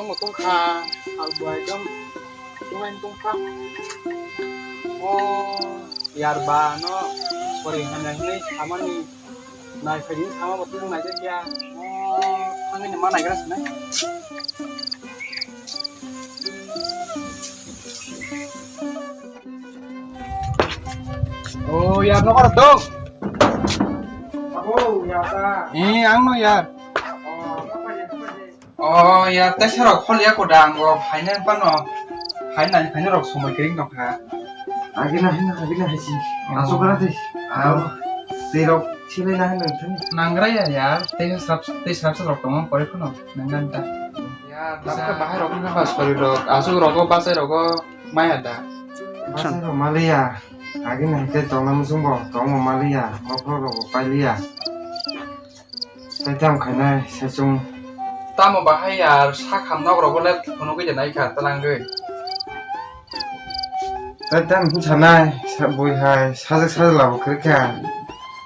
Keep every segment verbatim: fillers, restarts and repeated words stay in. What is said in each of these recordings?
Tongmo tongkha, salbo ekdom tongmani tongkha. O yar ba no pori hamya hinwi samani nai phaidi sama bo tong nai jak ya. O thangwi ni ma nai gra sinai. O yar no kora dong. Abo yar ta. Eh, ang no yar. O, apa ya, apa ya? O ya, tei sero khol ya ko dang, o phaina phano. Phaina, phaina rok somoi kering tong kha. Agina hino, agina haji. O. Aso kara tei. Aro, tei rok silai na hino thani. Nangra ya ya, tei srap, tei srap srap rok tong kore phano, nangnan ta. Ya, bisa bahai rok na ba sori rok, aso rok o basai rok o maya da. Basai rok maliya, agina hike tong na musung bo, tong bo maliya, mokro rok bo pailiya. Tei tamo khainai saichung. Tamo bahai ya sakham nok rogo le phunugwi de naikha twlangwi. Tei tamo hwn sanai sa-, bui hai sajak sajak labo kwrwikha.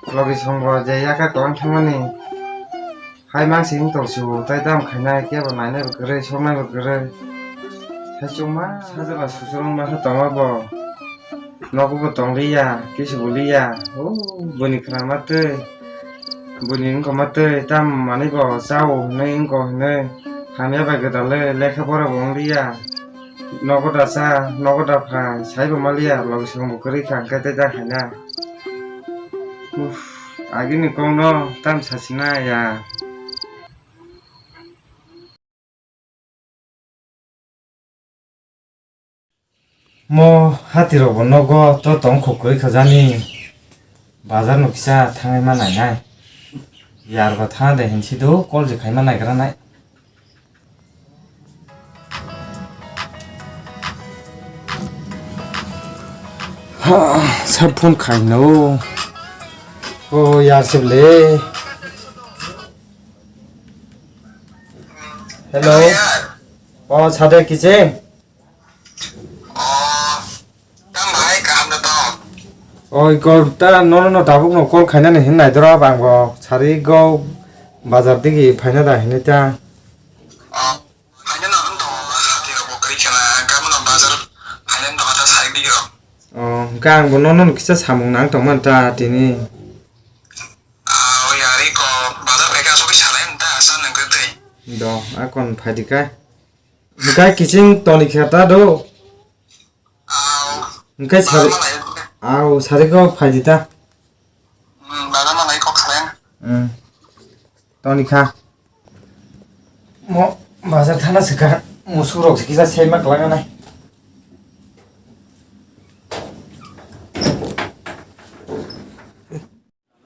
Logi songbo je yakha kwbang thangmani. Hai mang sing tong sibo tei tamo khainai kebo nainai bo kwrwi soknai bo kwrwi. Saichung ma sajak la susurung ma khe tongma bo. Nogo bo tong liya, kisu bo liya. O, bini khna ma twi. Bini wngkha ma twi, tam manwi bo chao hinwi wngkha hinwi. Hamya bai gwdalwi lekha pora bo wng liya. Nogo da cha, nogo da phai, sai bo ma liya, logi song bo kwrwi kha, hwnkhe tei ta khaina. Uff, agini kok no tam sachina ya. Mo hati rok bo nogo to tong khuk kwrwi kha jani. Bazar no kisa thangwi ma nainai. Yar ba thang de hinsi do call je khai ma naigra nai. Ha, sa phone khai no. O yar se ble. Hello. O sade kiching. O, tang bahai kaham da tong? Oi, kol ta nono no tabuk no call khainani hin naidora bang bo sari go bazar digi phaina da hinwi ta. O, phaina no hwn tong, hati rok bo kwrwi khela, gamo no bazar phaina no kata sari digi rok. O, hwnkhe ang bo nono no kisa samung nang tongmani ta tini. A, o yari ko bazar phaikha asogwi salai ta sa nang kwtwi. Do, akon phaidi kai. Hwnkhe kiching toni khe ta do. Au. Hwnkhe sari. Bazar malai. Au, sari go phaidi ta. Hmm, bazar malai kok salai. Hmm. Toni kha. Mo bazar thana swkha. Musuk rok se kisa sema kwlangna nai.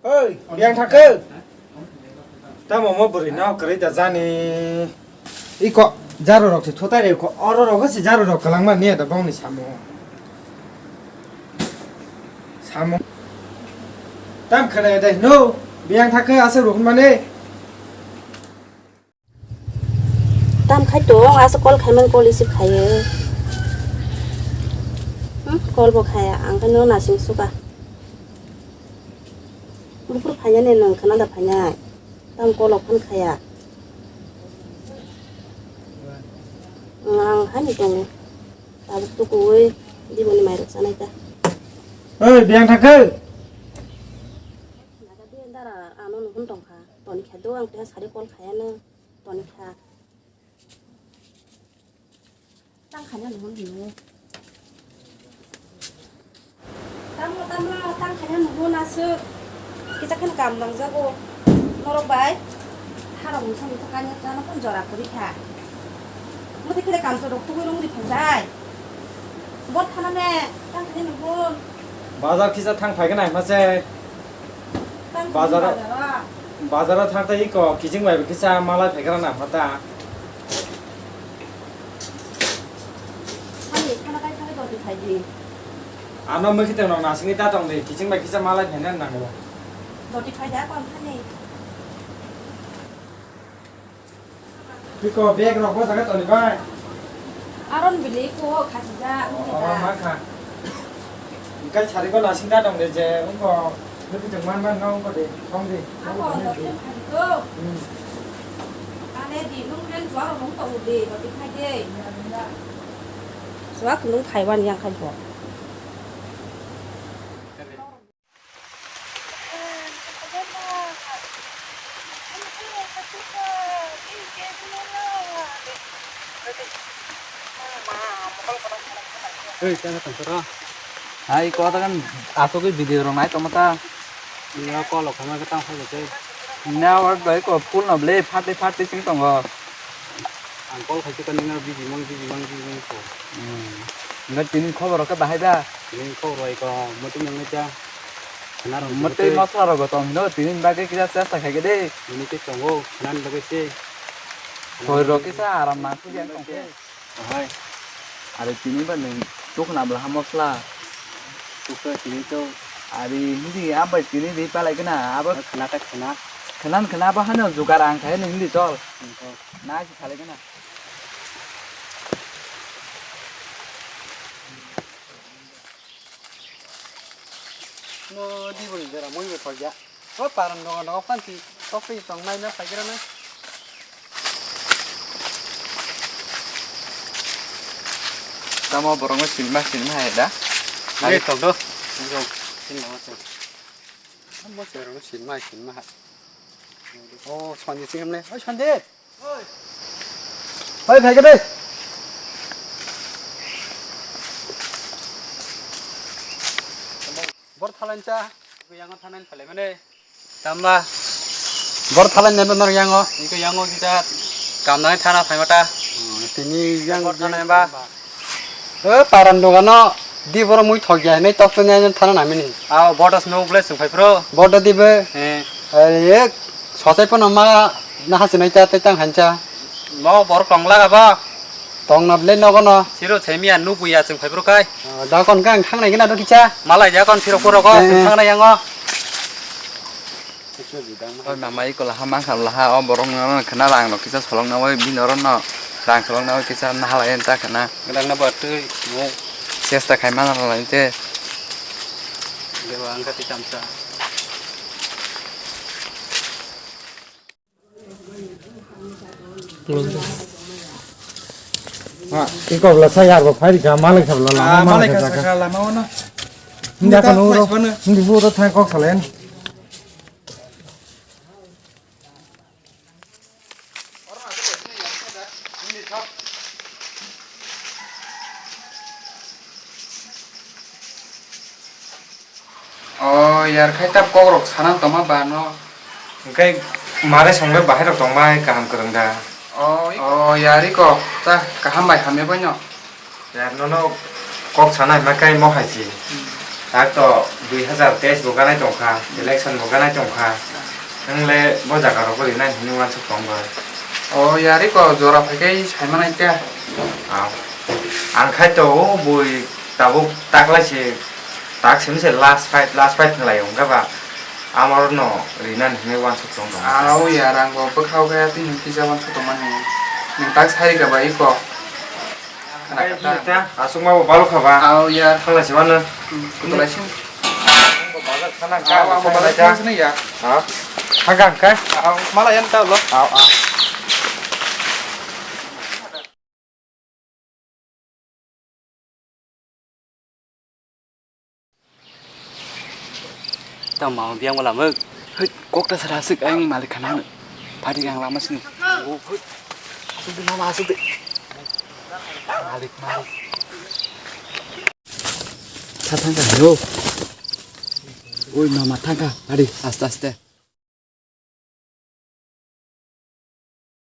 Oi, yang thangkhe. Tamo mo bwrwi no kwrwi da jani. Iko jaro rok se thotai re ko, oro rok se jaro rok kwlangma niya da bongni samo. Samo. Tam khana da no, biyang thangkhe asa rok mane. Tam khai tong, asa call khaimani call receive khaiyo. Hmm, call bo khaya, ang khe no nasing suka. Buphuru phainani nwng khna da phainai. Tam call o phone khaya. Ang haino tongo. Tabuk tukuwi diboni mairok chanai ta. Oi, biyang thangkhe. Naga de dara ano nuhun tongkha. Toni kha do ang tei sari call khayano. Toni kha. Tang khaina nuhun hino. Tamo, tamo, tang khaina nuhun aswk. Kisa kheno kam nangjago. Norok bai. Harok mungsa mungsa kanya chana phone jora kwrwi kha. Mudi khele kam chorok tugui rung di phunjai. Bot khana me, tang khaina nuhun. Bazar kisa thang phai gana ma se. Bazar, bazar o thang tei iko kiching bai kisa malai phai gra na pha ta. Thani khana kai thani doti phai di. Ano mui khiteng rok nasingni ta tong di, kiching bai kisa malai phai na nango. Doti phai da kon thani. Tiko bag rok bo jaga toni bai. Aron bili ko khasijak. Oh, oh, ma kha. Engkai sari ko nasing da dong de je, ungko nupi tong man man no ungko de, song de. Ako, doti phai do. Hmm. Ah, Suak nung phaiwan yang khai bo. Ei, tengka tongkha. Hai, kota kan asogwi video rok nai tongma ta. Ina kolo khama ka tang phai tei. Ina war doi ko full no ble phat phat sing tongo. Ang kol khai ka nina biji mang biji mang biji mang ko. Hmm. Ina tini khobor ka bahai da. Tini khobor ai ko mutu yang ta. Mutu masla rok tong no tini bagwi kisa chesta khai de. Ini ke tongo nan bagwi se. Khoi rok kisa aram ma khu yang tong. Ahai. Are tini ba nwng tukna bwlaha mosla. Tuksa tini to. Are hindi abai tini di palai kena abo. Khna ta khna. Khnan khna ba hano jugar ang khai hindi chol. Nai si khalai kena. No di bol jera moi be thok ya. O paran doga doga phanti tok pi tong nai na phai gra na. Tamo borok no sinma sinma hai da. Ai tok do. Sinma sinma. Mo se ro sinma sinma hai. O sandi singam ne. O sandi. Hoi, phai khe de. Bor thalancha, yang thanan phalai mane. Tamba. Bor thalan ne nor yango. Iko yango kita kamnai thana phaimata. Tini yang bor thanan ba. O paran dogano di boro mui thok ya hinwi tok tani ajan thana namini. Ao bodos no ble sung phai pro. Bodo di be. Eh. Are ek sosai pono ma na hasinai ta tei tang hancha. Mo bor tong laga ba. Tong na ble nogo no. Siro semi an nubu ya sung phai pro kai. Da kon kang thang nai gina do kicha. Malai ya kon siro poro go sung thang nai yango. Oi mama, iko laha mankha laha, o borok no khna rang no kisa solong na oi bini oro no rang solong na oi kisa naha lai ta khna. Rang na ba twi mo. Chesta khai mana lai te. Dewa angka ti tamsa. Ha, iko bla sa yar bo phai ga malai kha bla lama malai kha saka lama ono. Hindi akan uro. Hindi uro thai kok salen. O yar khai tab kok rok sana tongma ba no. Hwnkhe mare songbai bahai rok tongbai kaham kwrwng da. O yar iko ta kaham bai hamya bai no. Yar nono kok sana hima kai mo hai si. Tak to dui hazar teis bo ganai tongkha, election bo ganai tongkha. Nwng le bo jaga rogo rinai hinwi uansuk tong bai. O yar iko jora phai kai sai manai khe. Ang khai to o bui tabuk taklai se tak simi se last fight, last fight khlai wngkha ba. Amor no rinani hinwi uansuk tong tong. Au yar ang bo bwkhao khe tini kisa uansuk tong mani. Nwng tak sai rikha ba iko. Aswk ma bo balok kha ba. Au yar. Thanglai se mano. Kutulai se. Bazar khana ka. Au, au, bazar khana se ya. Ha? Hagang kai. Au, mala yan ta lo. Au, au. Tamo biyang wala muk. Hei, kok ta sara aswk ayang malik khana. Padi yang lama sini. Oh, hei. Aswk de mama aswk de. Malik, malik. Tha thangka yo. Oi mama thangka. Padi aste aste.